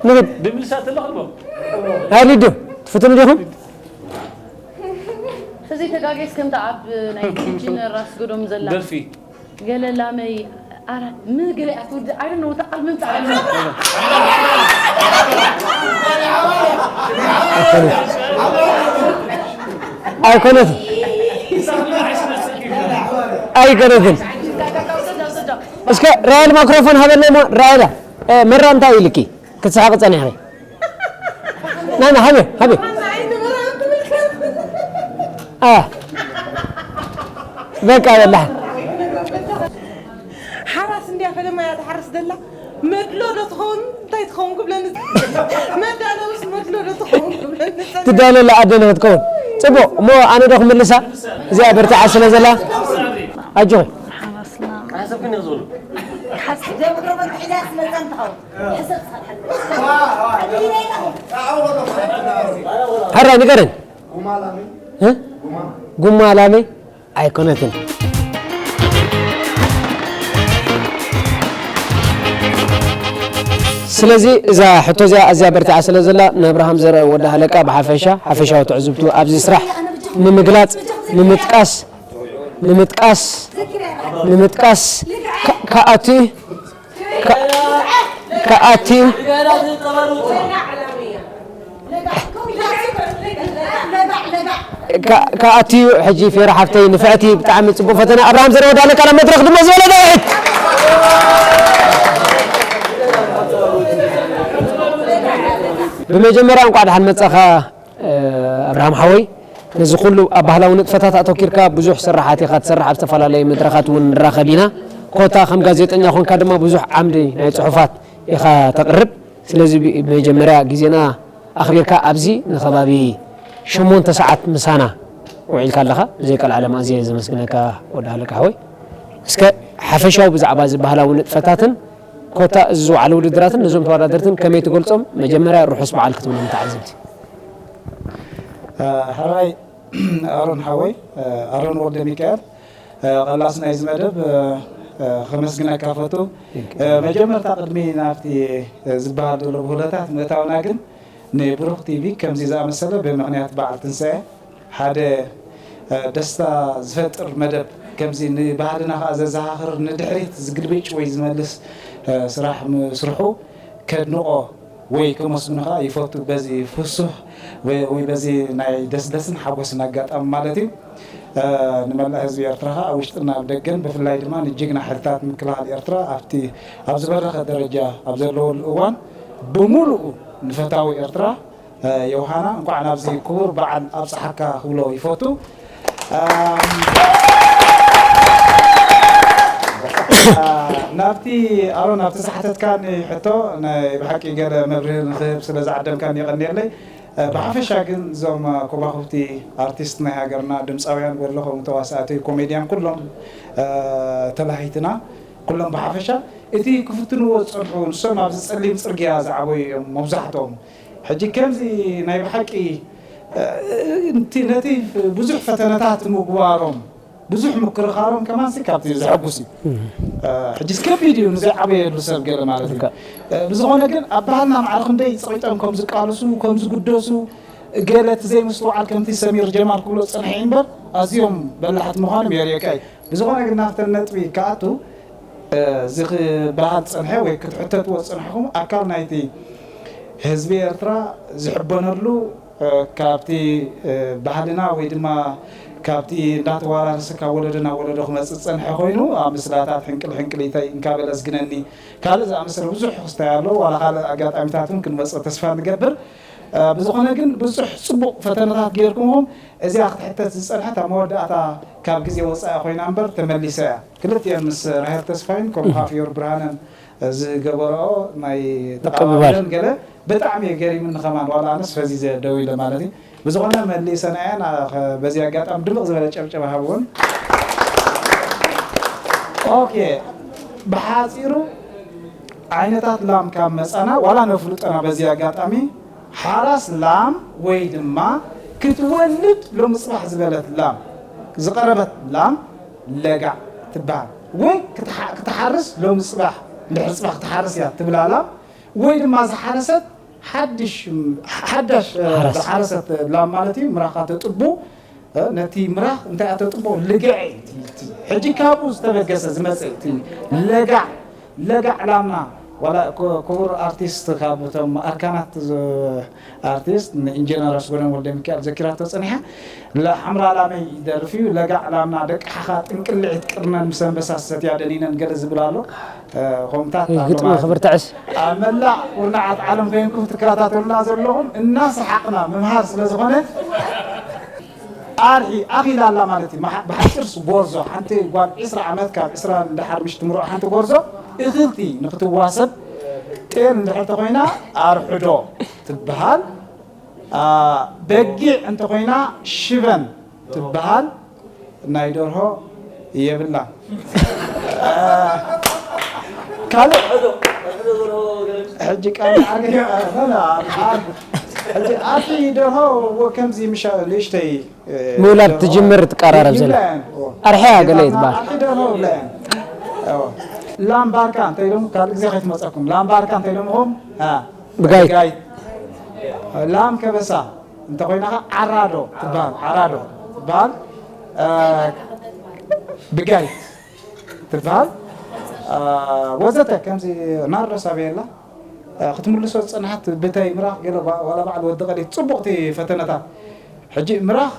ንግድ ድምልሳ ተለኽልቦ ኣይ ሊዱ ትፍትኑ ዲኹም? ተዘይተጋጌስ ከምታ ኣብ ናይ ኢንጂነር ራስ ጎዶም ዘላ ደርፊ ገለ ላመይ ኣራ ምን ገለ ኣትወዲ ኣይ ዶንት ኖ ቃል ምን ጻዕል ኣይኮነትን ኣይኮነትን። እስከ ራያል ማይክሮፎን ሃበለይ ሞ ራያላ መራ እንታይ ኢልኪ? ክትስሓቂ ጸኒሕኺ። ናና ሃበ ሃበ። አ በቃ በላሕ። ሓራስ እንዲያ ፈለማ እያ ትሓርስ ደላ። መድሎ ዶ ትኸውን እንታይ ትኸውን ክብለኒ፣ መዳለውስ መድሎ ዶ ትኸውን ክብለኒ። ትዳለላ ኣደለ ክትከውን ጽቡቕ እሞ ኣነ ዶ ክምልሳ? እዚኣ በርቲዓ ስለ ዘላ ኣጆኺ። ሕራይ ንገረን። ጉማ ላመይ ኣይኮነትን። ስለዚ እዛ ሕቶ እዚኣ ኣዝያ በርቲዓ ስለ ዘላ ንኣብርሃም ዘርአ ወዲ ሃለቃ ብሓፈሻ ሓፈሻዊ ትዕዝብቱ ኣብዚ ስራሕ ንምግላጽ ንምጥቃስ ንምጥቃስ ንምጥቃስ ክኣቱ ክኣትዩ ክኣትዩ ሕጂ ፌራ ሓፍተይ ንፍዕቲ ብጣዕሚ ጽቡቅ ፈተና ኣብርሃም ዘረወዳ ኣለካ ናብ መድረክ ድማ ዝበለ ዳዊት ብመጀመርያ እንቋዕ ደሓን መጻኻ ኣብርሃም ሓወይ ነዚ ኩሉ ኣብ ባህላዊ ንጥፈታት ኣተኪርካ ብዙሕ ስራሓት ኢኻ ትሰርሕ ኣብ ዝተፈላለዩ መድረኻት እውን ንራኸብ ኢና ኮታ ከም ጋዜጠኛ ኮንካ ድማ ብዙሕ ዓምዲ ናይ ጽሑፋት ኢኻ ተቕርብ ስለዚ ብመጀመርያ ግዜና ኣኽቢርካ ኣብዚ ንኸባቢ ሸሞንተ ሰዓት ምሳና ውዒልካ ኣለኻ ብዘይ ቀልዓለም ኣዝየ ዘመስግነካ ወዲ ሃለቃ ሓወይ እስከ ሓፈሻዊ ብዛዕባ እዚ ባህላዊ ንጥፈታትን ኮታ እዚ ዝወዓለ ውድድራትን ነዞም ተወዳደርትን ከመይ ትገልጾም መጀመርያ ርሑስ በዓል ክትብሎም ተዓዘብቲ ሕራይ ኣሮን ሓወይ ኣሮን ወልደ ሚካኤል ቀላስ ናይዚ መደብ ከመስግነካ ፈቱ መጀመርታ ቅድሚ ናብቲ ዝበሃል ዘሎ ብህሎታት ምእታውና ግን ንብሩኽ ቲቪ ከምዚ ዝኣመሰለ ብምኽንያት በዓል ትንሳኤ ሓደ ደስታ ዝፈጥር መደብ ከምዚ ንባህልና ከዓ ዘዘኻኽር ንድሕሪት ዝግልብጭ ወይ ዝመልስ ስራሕ ምስርሑ ከድንቆ ወይ ከመስግኖ ከዓ ይፈቱ በዚ ፍሱህ ወይ በዚ ናይ ደስደስን ሓጎስን ኣጋጣሚ ማለት እዩ ንመላእ ህዝቢ ኤርትራ ከዓ ውሽጥና ኣብ ደገን ብፍላይ ድማ ንጅግና ሓይልታት ምክልኻል ኤርትራ ኣብቲ ኣብ ዝበረኸ ደረጃ ኣብ ዘለወሉ እዋን ብምሉኡ ንፈታዊ ኤርትራ ዮሃና እንኳዕ ናብዚ ክቡር በዓል ኣብፀሓካ ክብሎ ይፈቱ ናብቲ ኣሮ ናብቲ ዝሓተትካኒ ሕቶ ናይ ብሓቂ ገለ መብርሂ ንክህብ ስለ ዝዓደምካኒ የቐንየለይ ብሓፈሻ ግን እዞም ኮባኹብቲ ኣርቲስት ናይ ሃገርና ድምፃውያን ወሎ ከምኡ ተዋሳእቲ ኮሜድያን ኩሎም ተላሂትና ኩሎም ብሓፈሻ እቲ ክፍትንዎ ዝፀንሑ ንሶም ኣብዚ ፀሊም ፅርግያ ዝዓበዩ እዮም መብዛሕትኦም ሕጂ ከምዚ ናይ ብሓቂ ነቲ ብዙሕ ፈተነታት ምግባሮም ብዙሕ ምክርኻሮም ከማንሲ ካብቲ ዘሐጉስ እዩ ሕጂስ ከቢድ እዩ ንዘይዓበየሉ ሰብ ገለ ማለት እዩ ብዝኾነ ግን ኣብ ባህልና ማዕረ ክንደይ ፀቂጦም ከም ዝቃልሱ ከም ዝግደሱ ገለ እቲ ዘይምስትውዓል ከምቲ ሰሚር ጀማል ክብሎ ዝፀንሐ እዩ እምበር ኣዝዮም በላሕቲ ምዃኖም የርእየካ እዩ ብዝኾነ ግን ናብተን ነጥቢ ክኣቱ እዚ ክበሃል ዝፀንሐ ወይ ክትሕተትዎ ዝፀንሕኹም ኣካል ናይቲ ህዝቢ ኤርትራ ዝሕበነሉ ካብቲ ባህልና ወይ ድማ ካብቲ እንዳተወራረሰ ካብ ወለዶ ናብ ወለዶ ክመፅእ ዝፀንሐ ኮይኑ ኣብ ምስላታት ሕንቅል ሕንቅሊተይ እንካበለ ዝግነኒ ካልእ ዝኣመሰለ ብዙሕ ክስታይ ኣሎ ዋላ ካልእ ኣጋጣሚታት እውን ክንመፅእ ተስፋ ንገብር ብዝኾነ ግን ብዙሕ ፅቡቕ ፈተነታት ገይርኩምኹም እዚኣ ክትሕተት ዝፀንሐት ኣብ መወዳእታ ካብ ግዜ ወፃኢ ኮይና እምበር ተመሊሳ እያ ክልቲኤን ምስ ራሄል ተስፋይን ከምኡ ከዓ ፍዮሪ ብርሃነን ዝገበረኦ ናይ ተቃባብለን ገለ ብጣዕሚ እየ ገሪምኒ ከማን ዋላ ኣነስ ፈዚዘ ደው ኢለ ማለት እዩ ብዝኾነ መሊሰና እየን። ኣ፣ ኸ-፣ በዚ ኣጋጣሚ ድምቕ ዝበለ ጨብጨባ ሃብዎን። ኦኬ፣ ብሓጺሩ ዓይነታት ላም ካብ መጻና ዋላ ነፍልጠና በዚ ኣጋጣሚ ሓራስ ላም ወይ ድማ ክትወልድ ሎሚ ጽባሕ ዝበለት ላም ዝቐረበት ላም ለጋዕ ትበሃል። ወይ ክትሓ-፣ ክትሓርስ ሎሚ ጽባሕ እንድሕር ጽባሕ ክትሓርስ እያ ትብላ ላም ወይ ድማ ዝሓረሰት ሓድሽ ሓዳሽ ሓራስ። ዝሓረሰት ላም ማለት እዩ። ምራኻ ተጥቡ ነቲ ምራኽ እንታይ ኣተጥቦ ልግዐ። ሕጂ ካብኡ ዝተበገሰ ዝመጽእ እቲ ለጋዕ ለጋዕ ላምና ዋላ ክቡር ኣርቲስት ካብቶም ኣርካናት ኣርቲስት ንኢንጀነር ኣስጎደም ወልደ ሚካኤል ዘኪራቶ ጸኒሓ። ለሓምራ ላመይ ይደርፍ እዩ። ለጋዕ ላምና ደቅሓኻ ጥንቅልዒት ቅርነን ምስ ኣንበሳ ሰትያ ደኒነን ገለ ዝብል ኣሎ። ከምታት ኣሎ ግጥሚ ማለት እዩ። ክብርትዕስ ኣብ መላእ ኩርናዓት ዓለም ኮይንኩም ትከታተሉና ዘለኹም እናሰሓቕና ምምሃር ስለ ዝኾነ ኣርሒ ኣኺላ ኣላ ማለት እዩ። ብሓ-፣ ብሓፂርስ ጎርዞ ሓንቲ ጓል ዒስራ ዓመት ካብ ዒስራ ንደሓር ምሽ ትምርዖ ሓንቲ ጎርዞ እኽልቲ ንክትዋሰብ ጤል እንድሕር ተኮይና ኣርሕዶ ትበሃል። በጊዕ እንተኮይና ሽበን ትበሃል። ናይ ደርሆ የብላ። ካልእ ሕጂ ቃል ዓርገ ሕጂ ኣቲ ደርሆ ከምዚ ምሻ ንእሽተይ ምውላድ ትጅምር ትቀራረብ ዘላ ኣርሕያ ገለ ይትበሃል። ኣርሒ ደርሆ ብላ እያ። ላም ባርካ እንታይ ኢሎም ካልእ ግዜ ከይትመፀኩም ላም ባርካ እንታይ ኢሎም ኹም ብጋይት ላም ከበሳ እንተኾይና ኸዓ ዓራዶ ትበሃል። ዓራዶ ትበሃል። ብጋይት ትበሃል። ወዘተ ከምዚ ናርዶስ ኣበየላ ክትምልሶ ዝጸንሓት ብተይ ምራኽ ገለ ዋላ በዓል ወዲ ቀሊት ጽቡቕቲ ፈተነታት። ሕጂ ምራኽ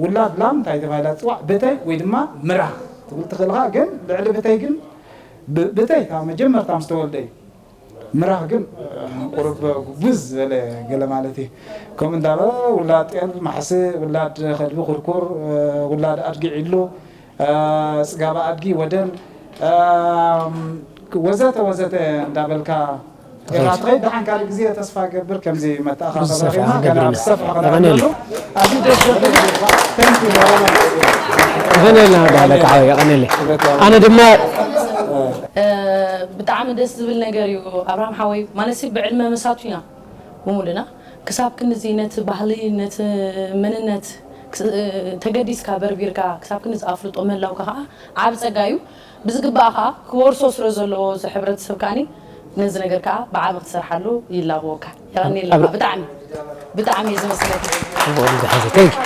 ውላድ ላም እንታይ ተባሂላ ትጽዋዕ? ብተይ ወይ ድማ ምራኽ ትብል ትኽእል ኢኻ። ግን ልዕሊ ብተይ ግን ብ-፣ ብተይ ካብ መጀመርታ ምስ ተወልደ እዩ። ምራኽ ግን ቁሩብ ጉብዝ ዝበለ ገለ ማለት እዩ። ከምኡ እንዳበለ ውላድ ጤል ማሕሲ፣ ውላድ ከልቢ ኩርኩር፣ ውላድ ኣድጊ ዒሉ፣ ጽጋባ ኣድጊ ወደል፣ ወዘተ ወዘተ እንዳበልካ ኢኻ ትኸይድ። ደሓን ካልእ ግዜ ተስፋ ገብር ከምዚ መተኣኻኸቢ ብዙሕ ሰፊሕ ረኺብና ክገብር ገና ይመስል። ብሰፊሑ የቐንየለይ። ክነብረሉ። ኣዝዩ ደስ ዘብል እዩ። Thank you very much። የቐንየልና ወዲ ሃለቃ ሓወይ፣ የቐንየለይ። ኣነ ድማ እ፣ ብጣዕሚ ደስ ዝብል ነገር እዩ ኣብርሃም ሓወይ። ማለት ሲ ብዕድመ መሳቱ ኢና ብሙሉና ክሳብ ክንዚ ነቲ ባህሊ ነቲ መንነት ክስ-፣ እ፣ ተገዲስካ በርቢርካ ክሳብ ክንዚ ኣፍልጦ ምህላውካ ከዓ ዓቢ ጸጋ እዩ። ብዝግባእ ከዓ ክወርሶ ስለ ዘለዎ እዚ ሕብረተሰብ ከዓኒ ነዚ ነገር ከዓ ብዓቢ ክትሰርሓሉ ይላበወካ። የቐንየልና። ብጣዕሚ፣ ብጣዕሚ እየ ዘመስግነካ። ጽቡቕ ወዲ ሓወይ። Thank you።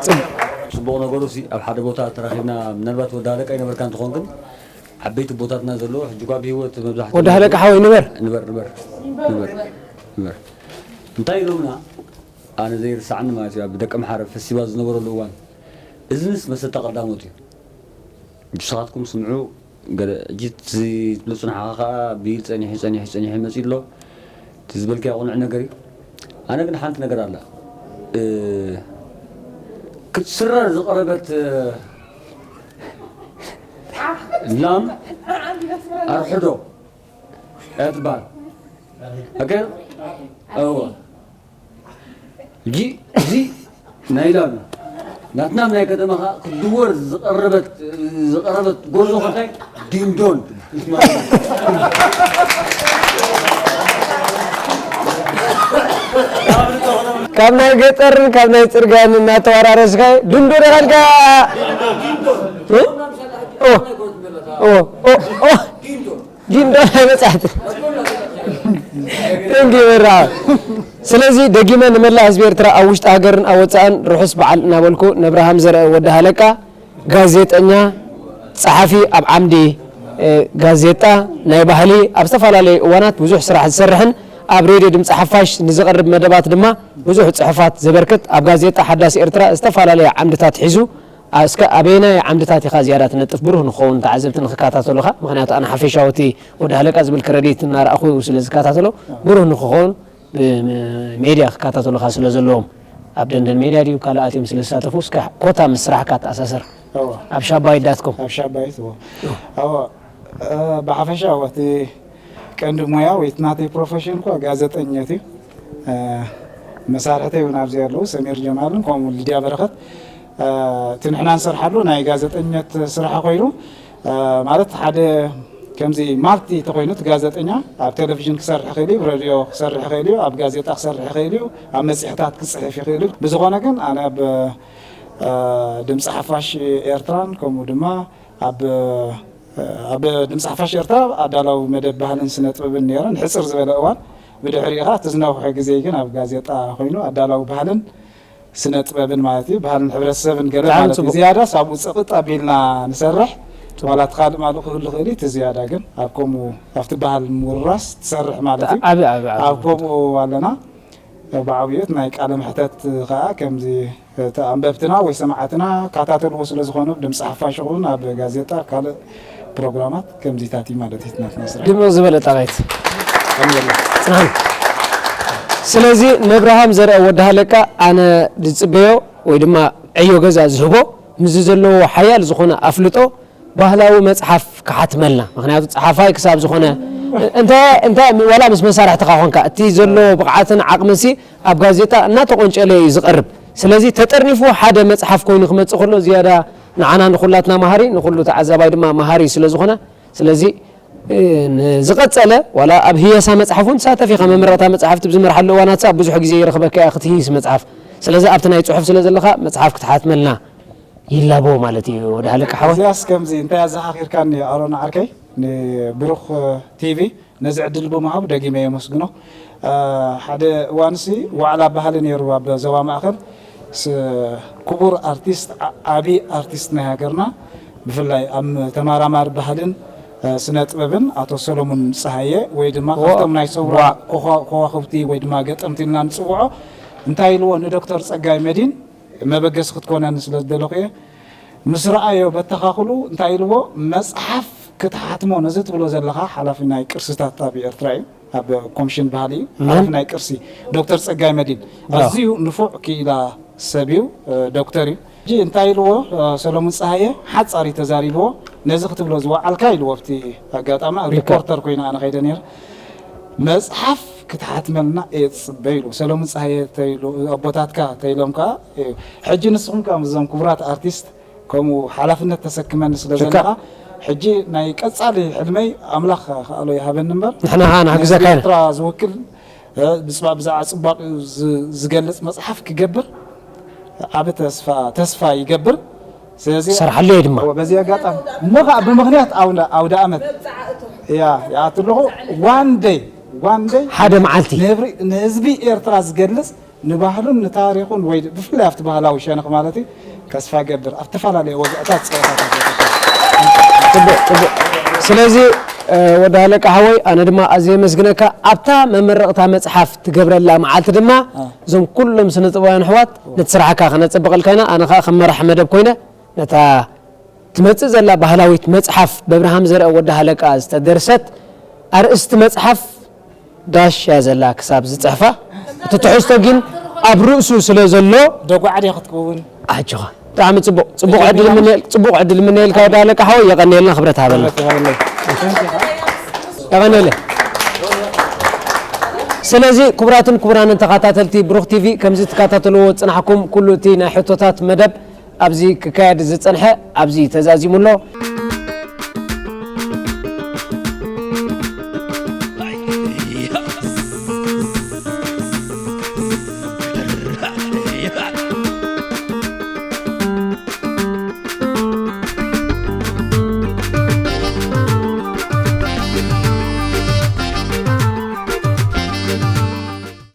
ጽቡቕ። ጽቡቕ ነገሩ ሲ ኣብ ሓደ ቦታ ተራኺብና ምናልባት ወዲ ሃለቃ ይነበርካ እንትኾን ግን ዓበይቲ ኣቦታትና ዘለዉ ሕጂ እኳ ብህይወት መብዛሕትኡ ወዲ ሃለቃ ሓወይ ንበር። ንበር፣ ንበር፣ ንበር፣ ንበር። እንታይ ኢሎምና? ኣነ ዘይርሳዕኒ ማለት እዩ፣ ኣብ ደቀምሓረ ፈስቲቫል ዝነበረሉ እዋን፣ እዝንስ መሰታ ቀዳሞት እዩ። ንስኻትኩም ስምዑ፣ ገለ ሕጂ እቲ ትብሎ ጽንሓኻ ከኣ ቢል ጸኒሑ፣ ጸኒሑ፣ ጸኒሑ ይመጽእ ኣሎ። እቲ ዝበልካዮ ቅኑዕ ነገር እዩ። ኣነ ግን ሓንቲ ነገር ኣላ። እ፣ ክትስረር ዝቐረበት፣ እ፣ ላም ኣርሕዶ እያ ትበሃል። ኦኬ? እወ። ሕጂ እዚ ናይ ላም እዩ። ናትና ናይ ከተማ ኸኣ ክድወር ዝቐረበት፣ ዝቐረበት ጎርዞ ኸ እንታይ? ዲንዶን። ካብ ናይ ገጠርን ካብ ናይ ጽርግያን እናተወራረስካ ድንዶ ደኻልካ። እ? ኦ፣ ኦ፣ ኦ፣ ኦ። ጊንዶ ናይ በጻሕቲ። Thank you በራ። ስለዚ ደጊመ ንመላእ ህዝቢ ኤርትራ ኣብ ውሽጢ ሃገርን ኣብ ወጻእን ርሑስ በዓል እናበልኩ፣ ነብርሃም ዘርአ ወዲ ሃለቃ፣ ጋዜጠኛ፣ ጸሓፊ ኣብ ዓምዲ፣ እ፣ ጋዜጣ፣ ናይ ባህሊ፣ ኣብ ዝተፈላለዩ እዋናት ብዙሕ ስራሕ ዝሰርሕን ኣብ ሬድዮ ድምጺ ሓፋሽ ንዝቐርብ መደባት ድማ ብዙሕ ጽሑፋት ዘበርክት፣ ኣብ ጋዜጣ ሓዳስ ኤርትራ ዝተፈላለየ ዓምድታት ሒዙ፣ ኣ-፣ እስከ ኣበየናይ ዓምድታት ኢኻ ዝያዳ ትነጥፍ? ብሩህ ንኽኸውን ተዓዘብቲ ንኽከታተሉኻ። ምኽንያቱ ኣነ ሓፈሻዊ እቲ ወዲ ሃለቃ ዝብል ክረዲት እናረኣኹ ስለ ዝከታተሎ፣ ብሩህ ንኽኸውን ብሜድያ ክከታተሉኻ ስለ ዘለዎም፣ ኣብ ደንደን ሜድያ ድዩ ካልኣት እዮም ስለ ዝሳተፉ፣ እስከ ኮታ ምስ ስራሕካ ተኣሳሰር። እወ። ኣብ ሻባይት ዳት ኮም። ኣብ ሻባይት፣ እወ። እወ፣ እ፣ ብሓፈሻ እወ፣ እቲ ቀንዲ ሞያ ወይ እቲ ናተይ ፕሮፌሽን እኮ ጋዜጠኝነት እዩ። እ፣ መሳርሕተይ እውን ኣብዚ ኣለዉ፣ ሰሚር ጀማልን ከምኡ ሊድያ በረኸት። እቲ ንሕና ንሰርሓሉ ናይ ጋዜጠኝነት ስራሕ ኮይኑ ማለት ሓደ ከምዚ ማልቲ ተኮይኑ እቲ ጋዜጠኛ ኣብ ቴሌቪዥን ክሰርሕ ይኽእል እዩ፣ ብ ሬድዮ ክሰርሕ ይኽእል እዩ፣ ኣብ ጋዜጣ ክሰርሕ ይኽእል እዩ፣ ኣብ መፅሄታት ክፅሕፍ ይኽእል እዩ። ብዝኾነ ግን ኣነ ኣብ ድምፂ ሓፋሽ ኤርትራን ከምኡ ድማ ኣብ ኣብ ድምፂ ሓፋሽ ኤርትራ ኣዳላዊ መደብ ባህልን ስነ ጥበብን ነይረ ንሕፅር ዝበለ እዋን። ብድሕሪኡ ከዓ እቲ ዝነውሐ ግዜ ግን ኣብ ጋዜጣ ኮይኑ ኣዳላዊ ባህልን ስነ ጥበብን ማለት እዩ፣ ባህልን ሕብረተሰብን ገለ ማለት እዩ። ዝያዳስ ኣብኡ ፅቕጥ ኣቢልና ንሰርሕ። ዋላ እቲ ካልእ ማልኡ ክህሉ ይኽእል እዩ፣ እቲ ዝያዳ ግን ኣብ ከምኡ ኣብቲ ባህል ምውርራስ ትሰርሕ ማለት እዩ። ዓቢ ዓቢ ዓቢ ኣብ ከምኡ ኣለና። ብዓብዮት ናይ ቃለ መሕተት ከዓ ከምዚ እቲ ኣንበብትና ወይ ሰማዕትና ካታተልዎ ስለ ዝኾኑ ድምፂ ሓፋሽ ይኹን ኣብ ጋዜጣ ካልእ ፕሮግራማት ከምዚታት እዩ ማለት እዩ ናትና ስራሕ። ድምቕ ዝበለ ጣቕዒት። ጽናን። ስለዚ ነብርሃም ዘርአ ወዲ ሃለቃ ኣነ ዝጽበዮ ወይ ድማ ዕዮ ገዛ ዝህቦ ምስዚ ዘለዎ ሓያል ዝኾነ ኣፍልጦ ባህላዊ መጽሓፍ ክሓትመልና። ምኽንያቱ ጸሓፋይ ክሳብ ዝኾነ እንታይ እንታይ ዋላ ምስ መሳርሕትኻ ኾንካ እቲ ዘሎ ብቕዓትን ዓቕምንሲ ኣብ ጋዜጣ እናተቖንጨለ እዩ ዝቐርብ። ስለዚ ተጠርኒፉ ሓደ መጽሓፍ ኮይኑ ክመጽእ ከሎ ዝያዳ ንዓና ንኹላትና መሃሪ ንኹሉ ተዓዛባይ ድማ መሃሪ ስለ ዝኾነ ስለዚ ንዝቐጸለ ዋላ ኣብ ህየሳ መጽሓፍ እውን ትሳተፍ ኢኻ መመረቕታ መጽሓፍቲ ብዝመርሓሉ እዋናት ኣብ ብዙሕ ግዜ ይረኽበካ እያ ክትህይስ መጽሓፍ ስለዚ ኣብቲ ናይ ጽሑፍ ስለ ዘለኻ መጽሓፍ ክትሓትመልና ይላቦ ማለት እዩ ወዲ ሃለቃ ሓወይ። እዚኣስ ከምዚ እንታይ ኣዘኻኺርካኒ ኣሮን ዓርከይ ንብሩኽ ቲቪ ነዚ ዕድል ብምሃቡ ደጊመ የመስግኖ። ሓደ እዋንሲ ዋዕላ ባህሊ ነይሩ ኣብ ዞባ ማእኸል ክቡር ኣርቲስት ዓብዪ ኣርቲስት ናይ ሃገርና ብፍላይ ኣብ ተመራማሪ ባህልን ስነ ጥበብን ኣቶ ሰሎሙን ፀሃየ ወይ ድማ ካብቶም ናይ ሰውራ ከዋኽብቲ ወይ ድማ ገጠምቲ ኢልና ንፅውዖ እንታይ ኢልዎ ንዶክተር ፀጋይ መዲን መበገሲ ክትኮነኒ ስለ ዝደለኹ እየ። ምስ ረኣዮ በተኻኽሉ እንታይ ኢልዎ መፅሓፍ ክትሓትሞ ነዚ ትብሎ ዘለኻ ሓላፊ ናይ ቅርስታት ኣብ ኤርትራ እዩ ኣብ ኮሚሽን ባህሊ እዩ ሓላፊ ናይ ቅርሲ ዶክተር ፀጋይ መዲን ኣዝዩ ንፉዕ ክኢላ ሰብ እዩ ዶክተር እዩ ሕጂ እንታይ ኢልዎ ሰሎሙን ፀሃየ ሓፃሪ ተዛሪብዎ ነዚ ክትብሎ ዝወዓልካ ኢልዎ ኣብቲ ኣጋጣሚ ሪፖርተር ኮይነ ኣነ ከይደ ነይረ መፅሓፍ ክትሓትመልና እየ ዝፅበ ኢሉ ሰለሙን ፀሃየ ተይሉ ኣቦታትካ ተይሎም ከዓ እዩ ሕጂ ንስኹም ከዓ ምስዞም ክቡራት ኣርቲስት ከምኡ ሓላፍነት ተሰክመኒ ስለ ዘለካ ሕጂ ናይ ቀፃሊ ሕልመይ ኣምላኽ ከኣሎ ይሃበኒ እምበር ንሕና ከዓ ንሕግዘካ ኢና ኤርትራ ዝውክል ብዛዕባ ፅባቕ ዝገልፅ መፅሓፍ ክገብር ዓብ ተስፋ ተስፋ ይገብር ስለዚ ትሰርሓሉ እየ ድማ በዚ ኣጋጣሚ እሞ ከዓ ብምክንያት ኣውደ ኣመት እያ ይኣቱ ኣለኹ one day one day ሓደ መዓልቲ ንህዝቢ ኤርትራ ዝገልፅ ንባህሉን ንታሪኹን ወይ ብፍላይ ኣብቲ ባህላዊ ሸነኽ ማለት እዩ ተስፋ ገብር ኣብ ዝተፈላለዩ ወግዕታት ፀወታታት ጽቡቅ ጽቡቅ ስለዚ ወዲ ሃለቃ ሓወይ ኣነ ድማ ኣዝየ የመስግነካ ኣብታ መመረቕታ መፅሓፍ ትገብረላ መዓልቲ ድማ እዞም ኩሎም ስነ ጥበባውያን ኣሕዋት ነቲ ስራሕካ ከነፅብቐልካ ኢና ኣነ ከዓ ከም መራሕ መደብ ኮይነ ነታ ትመጽእ ዘላ ባህላዊት መጽሓፍ በብርሃም ዘርአ ወዲ ሃለቃ ዝተደርሰት ኣርእስቲ መጽሓፍ ዳሽ እያ ዘላ ክሳብ ዝጽሕፋ እቲ ትሕዝቶ ግን ኣብ ርእሱ ስለ ዘሎ ደጓዕ ድያ ክትከውን ኣጆኻ ብጣዕሚ ጽቡቕ ጽቡቕ ዕድል ምነ ጽቡቕ ዕድል ምነየልካ ወዲ ሃለቃ ሓወይ የቐንየልና ክብረት ሃበልና የቐንየለ ስለዚ ክቡራትን ክቡራንን ተኸታተልቲ ብሩኽ ቲቪ ከምዚ ትከታተልዎ ዝጽናሕኩም ኩሉ እቲ ናይ ሕቶታት መደብ ኣብዚ ክካየድ ዝጸንሐ ኣብዚ ተዛዚሙ ኣሎ።